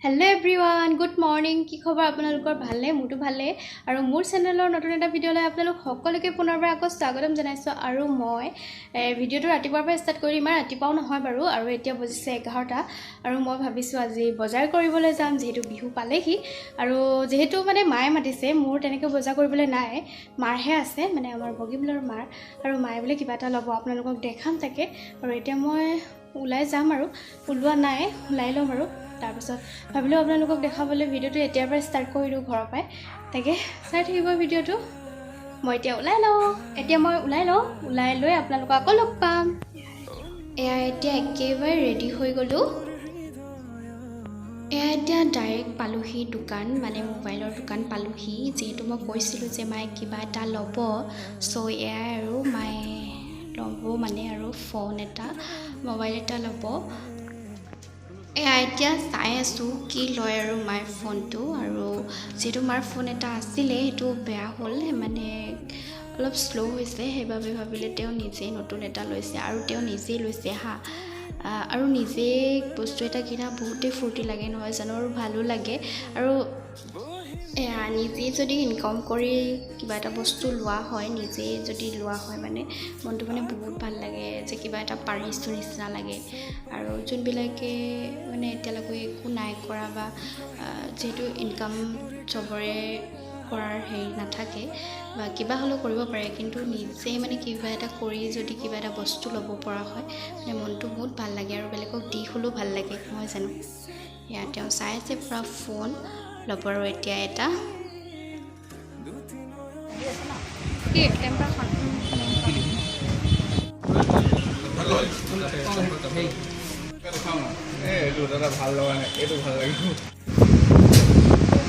Hello' everyone, good morning. কি খবৰ আপোনালোকৰ? ভালনে? মোৰতো ভালেই। আৰু মোৰ চেনেলৰ নতুন এটা ভিডিঅ'লৈ আপোনালোক সকলোকে পুনৰবাৰ আকৌ স্বাগতম জনাইছোঁ। আৰু মই ভিডিঅ'টো ৰাতিপুৱাৰ পৰা ষ্টাৰ্ট কৰি, ইমান ৰাতিপুৱাও নহয় বাৰু। আৰু এতিয়া বজিছে 11টা আৰু মই ভাবিছোঁ আজি বজাৰ কৰিবলৈ যাম, যিহেতু বিহু পালেহি। আৰু যিহেতু মানে মায়ে মাতিছে, মোৰ তেনেকৈ বজাৰ কৰিবলৈ নাই, মাৰহে আছে, মানে আমাৰ বগীবিলৰ মাৰ। আৰু মায়ে বোলে কিবা এটা ল'ব, আপোনালোকক দেখাম তাকে। আৰু এতিয়া মই ওলাই যাম আৰু ওলোৱা নাই, ওলাই ল'ম আৰু তাৰপাছত ভাবিলোঁ আপোনালোকক দেখাবলৈ ভিডিঅ'টো এতিয়াৰ পৰা ষ্টাৰ্ট কৰি দিওঁ ঘৰৰ পৰাই। তাকে চাই থাকিব ভিডিঅ'টো। মই এতিয়া ওলাই লওঁ, এতিয়া মই ওলাই লওঁ, ওলাই লৈ আপোনালোকক আকৌ লগ পাম। এয়া এতিয়া একেবাৰে ৰেডি হৈ গ'লোঁ। এয়া এতিয়া ডাইৰেক্ট পালোহি দোকান, মানে মোবাইলৰ দোকান পালোহি। যিহেতু মই কৈছিলোঁ যে মায়ে কিবা এটা ল'ব, চ' এয়াই আৰু মায়ে ল'ব, মানে আৰু ফোন এটা, মোবাইল এটা ল'ব। এয়া এতিয়া চাই আছোঁ কি লয় আৰু মায়ে ফোনটো। আৰু যিহেতু মাৰ ফোন এটা আছিলে, সেইটো বেয়া হ'ল, মানে অলপ শ্ল' হৈছে, সেইবাবে ভাবিলে তেওঁ নিজেই নতুন এটা লৈছে। আৰু তেওঁ নিজেই লৈছে হা। আৰু নিজেই বস্তু এটা কিনা বহুতেই ফূৰ্তি লাগে, নহয় জানো? আৰু ভালো লাগে। আৰু এয়া নিজেই যদি ইনকাম কৰি কিবা এটা বস্তু লোৱা হয়, নিজেই যদি লোৱা হয়, মানে মনটো মানে বহুত ভাল লাগে যে কিবা এটা পাৰিছোঁ নিচিনা লাগে। আৰু যোনবিলাকে মানে এতিয়ালৈকে একো নাই কৰা বা যিহেতু ইনকাম চবৰে কৰাৰ হেৰি নাথাকে বা কিবা হ'লেও কৰিব পাৰে, কিন্তু নিজে মানে কিবা এটা কৰি যদি কিবা এটা বস্তু ল'ব পৰা হয়, মানে মনটো বহুত ভাল লাগে আৰু বেলেগক দি হ'লেও ভাল লাগে, নহয় জানো? এয়া তেওঁ চাই আছে পূৰা ফোন ল'ব আৰু এতিয়া এটা কি টেম্পাৰখন।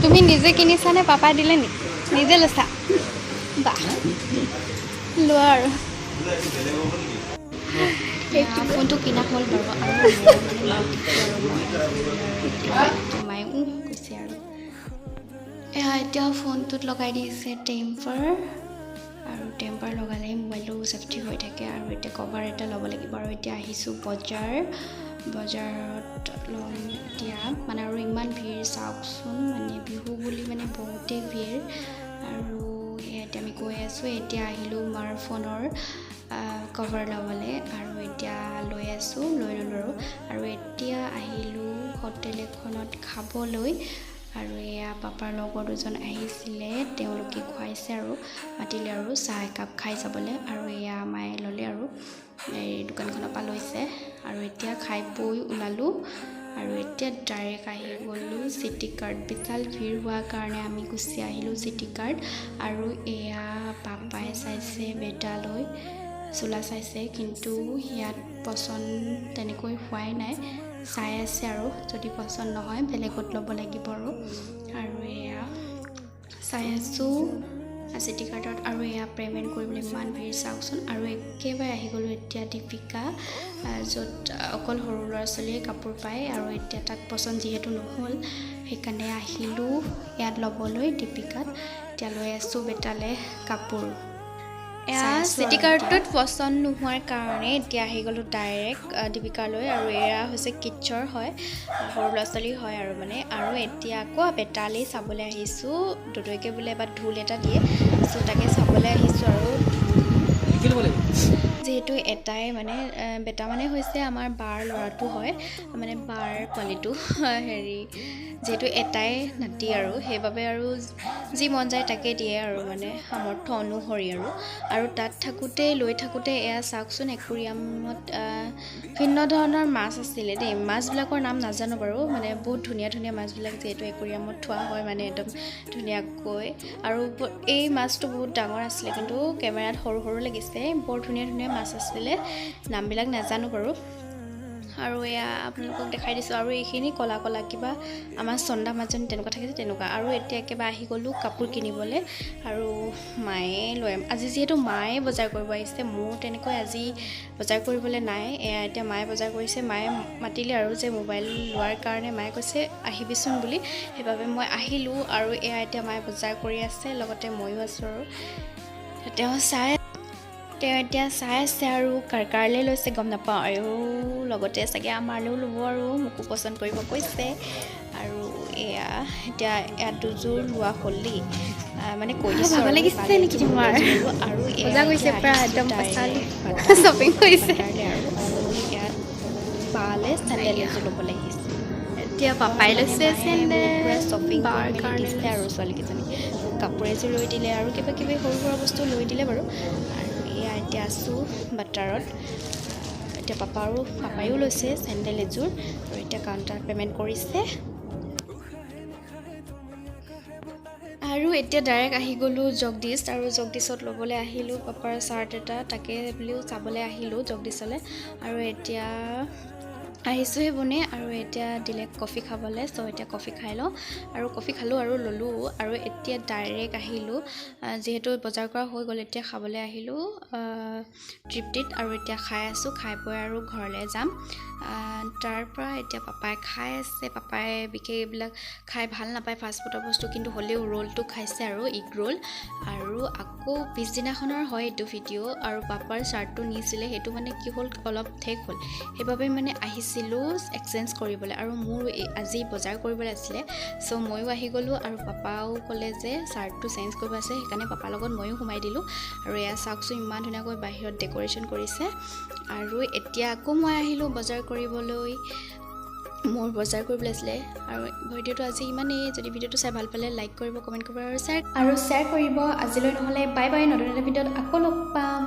তুমি নিজে কিনিছানে পাপাই দিলে নি? নিজে লৈছা? বাহ, লোৱা। আৰু ফোনটো কিনা হ'ল বাৰু। আৰু মানে মাক দিছোঁ আৰু মই মায়ে কৈছে। আৰু এয়া এতিয়া ফোনটোত লগাই দিছে টেম্পাৰ, আৰু টেম্পাৰ লগালে মোবাইলটো ছেফটি হৈ থাকে। আৰু এতিয়া কভাৰ এটা ল'ব লাগিব। আৰু এতিয়া আহিছোঁ বজাৰ, বজাৰত ল'ম এতিয়া মানে। আৰু ইমান ভিৰ চাওকচোন, মানে বিহু বুলি মানে বহুতেই ভিৰ। আৰু এয়া এতিয়া আমি গৈ আছোঁ। এতিয়া আহিলোঁ মাৰ ফোনৰ কভাৰ ল'বলৈ আৰু এতিয়া লৈ আছোঁ, লৈ ল'লোঁ। আৰু এতিয়া আহিলোঁ হোটেল এখনত খাবলৈ। আৰু এয়া পাপাৰ লগৰ দুজন আহিছিলে, তেওঁলোকে খুৱাইছে আৰু মাতিলে আৰু চাহ একাপ খাই যাবলৈ। আৰু এয়া মায়ে ল'লে আৰু এই দোকানখনৰ পৰা লৈছে। আৰু এতিয়া খাই বৈ ওলালোঁ আৰু এতিয়া ডাইৰেক্ট আহি গ'লোঁ চিটি কাৰ্ট। বিশাল ভিৰ হোৱাৰ কাৰণে আমি গুচি আহিলোঁ চিটি কাৰ্ট। আৰু এয়া পাপাই চাইছে বেটালৈ চোলা চাইছে, কিন্তু ইয়াত পচন্দ তেনেকৈ হোৱাই নাই, চাই আছে আৰু যদি পচন্দ নহয় বেলেগত ল'ব লাগিব আৰু। আৰু এয়া চাই আছোঁ চিটি কাৰ্টত। আৰু এয়া পে'মেণ্ট কৰিবলৈ ইমান ভিৰ চাওকচোন। আৰু একেবাৰে আহি গ'লোঁ এতিয়া দীপিকা, য'ত অকল সৰু ল'ৰা ছোৱালীয়ে কাপোৰ পায়। আৰু এতিয়া তাত পচন্দ যিহেতু নহ'ল, সেইকাৰণে আহিলোঁ ইয়াত ল'বলৈ দীপিকাত। এতিয়া লৈ আছোঁ বেটালৈ কাপোৰ। এয়া চিটি কাৰ্টটোত পচন্দ নোহোৱাৰ কাৰণে এতিয়া আহি গ'লোঁ ডাইৰেক্ট দীপিকালৈ। আৰু এয়া হৈছে কিটছৰ হয়, সৰু ল'ৰা ছোৱালীৰ হয় আৰু মানে। আৰু এতিয়া আকৌ বেটালৈ চাবলৈ আহিছোঁ। দদৈকে বোলে এবাৰ ঢোল এটা দিয়ে, চ' তাকে চাবলৈ আহিছোঁ। আৰু যিহেতু এটাই মানে বেটা, মানে হৈছে আমাৰ বাৰ ল'ৰাটো হয়, মানে বাৰ পোৱালিটো হেৰি, যিহেতু এটাই নাতি আৰু সেইবাবে আৰু যি মন যায় তাকে দিয়ে আৰু মানে সামৰ্থ্য অনুসৰি আৰু। আৰু তাত থাকোঁতে লৈ থাকোঁতে এয়া চাওকচোন, একুৰিয়ামত ভিন্ন ধৰণৰ মাছ আছিলে দেই। মাছবিলাকৰ নাম নাজানো বাৰু, মানে বহুত ধুনীয়া ধুনীয়া মাছবিলাক, যিহেতু একুৰিয়ামত থোৱা হয় মানে একদম ধুনীয়াকৈ। আৰু এই মাছটো বহুত ডাঙৰ আছিলে, কিন্তু কেমেৰাত সৰু সৰু লাগিছে। বৰ ধুনীয়া ধুনীয়া মাছ আছিলে, নামবিলাক নাজানো বাৰু। আৰু এয়া আপোনালোকক দেখাই দিছোঁ। আৰু এইখিনি ক'লা ক'লা কিবা আমাৰ চন্দা মাছ যেন তেনেকুৱা থাকে যে, তেনেকুৱা। আৰু এতিয়া একেবাৰে আহি গ'লোঁ কাপোৰ কিনিবলৈ। আৰু মায়ে লৈ, আজি যিহেতু মায়ে বজাৰ কৰিব আহিছে, মোৰ তেনেকৈ আজি বজাৰ কৰিবলৈ নাই। এয়া এতিয়া মায়ে বজাৰ কৰিছে। মায়ে মাতিলে আৰু যে মোবাইল লোৱাৰ কাৰণে মায়ে কৈছে আহিবিচোন বুলি, সেইবাবে মই আহিলোঁ। আৰু এয়া এতিয়া মায়ে বজাৰ কৰি আছে, লগতে ময়ো আছোঁ। আৰু তেওঁ চাই, তেওঁ এতিয়া চাই আছে আৰু কাৰ কাৰলৈ লৈছে গম নাপাওঁ। আৰু লগতে চাগে আমাৰলৈও ল'ব আৰু মোকো পচন্দ কৰিব কৈছে। আৰু এয়া এতিয়া ইয়াত দুযোৰ লোৱা হ'ল দেই। মানে কৈ দিছোঁ ভাগৰ আৰু লাগিছে বালে নেকি এযোৰ তোমাৰ? ল'লোঁ আৰু এয়া মজা কৰিছে এতিয়া পুৰা আহিছোঁ একদম direct পচালি বাটাৰ শ্বপিং কৰিছে। বাটাৰলৈ আৰু ইয়াত বালে চেণ্ডেল এযোৰ ল'বলৈ আহিছোঁ। এতিয়া পাপাই লৈছে মানে মায়ে চেণ্ডেল পুৰা শ্বপিং বাৰ কৰি মেলি কাৰণে। দিছে আৰু ছোৱালীকেইজনীক কাপোৰ এযোৰ লৈ দিলে আৰু কিবা কিবি সৰু সুৰা বস্তু লৈ দিলে বাৰু। আৰু এয়া এতিয়া আছোঁ বাটাৰত। এতিয়া পাপায়ো লৈছে চেণ্ডেল এযোৰ আৰু এতিয়া কাউণ্টাৰত পে'মেণ্ট কৰিছে। আৰু এতিয়া ডাইৰেক্ট আহি গ'লোঁ জগদীশ আৰু জগদীশত ল'বলৈ আহিলোঁ পাপাৰ চাৰ্ট এটা, তাকে বুলিও চাবলৈ আহিলোঁ জগদীশলৈ। আৰু এতিয়া আহিছোঁহে বনে আৰু এতিয়া দিলে কফি খাবলৈ। চ' এতিয়া কফি খাই লওঁ আৰু কফি খালোঁ আৰু ল'লোঁ। আৰু এতিয়া ডাইৰেক্ট আহিলোঁ, যিহেতু বজাৰ কৰা হৈ গ'ল, এতিয়া খাবলৈ আহিলোঁ তৃপ্তিত। আৰু এতিয়া খাই আছোঁ, খাই বৈ আৰু ঘৰলৈ যাম। তাৰ পৰা এতিয়া পাপাই খাই আছে। পাপাই বিশেষ এইবিলাক খাই ভাল নাপায় ফাষ্টফুডৰ বস্তু, কিন্তু হ'লেও ৰোলটো খাইছে আৰু ইগ ৰোল। আৰু আকৌ পিছদিনাখনৰ হয় এইটো ভিডিঅ'। আৰু পাপাৰ চাৰ্টটো নিছিলে, সেইটো মানে কি হ'ল, অলপ ঠেক হ'ল, সেইবাবে মানে আহিছিলোঁ এক্সচেঞ্জ কৰিবলৈ। আৰু মোৰ আজি বজাৰ কৰিবলৈ আছিলে, চ' ময়ো আহি গ'লোঁ। আৰু পাপাও ক'লে যে চাৰ্টটো চেঞ্জ কৰিব আছে, সেইকাৰণে পাপাৰ লগত ময়ো সোমাই দিলোঁ। আৰু এয়া চাওকচোন, ইমান ধুনীয়াকৈ বাহিৰত ডেক'ৰেশ্যন কৰিছে। আৰু এতিয়া আকৌ মই আহিলোঁ বজাৰ কৰিবলৈ, মোৰ বজাৰ কৰিবলৈ আছিলে। আৰু ভিডিঅ'টো আজি ইমানেই। যদি ভিডিঅ'টো চাই ভাল পালে লাইক কৰিব, কমেণ্ট কৰিব আৰু শ্বেয়াৰ কৰিব। আজিলৈ নহ'লে বাই বাই, নতুন এটা ভিডিঅ'ত আকৌ লগ পাম।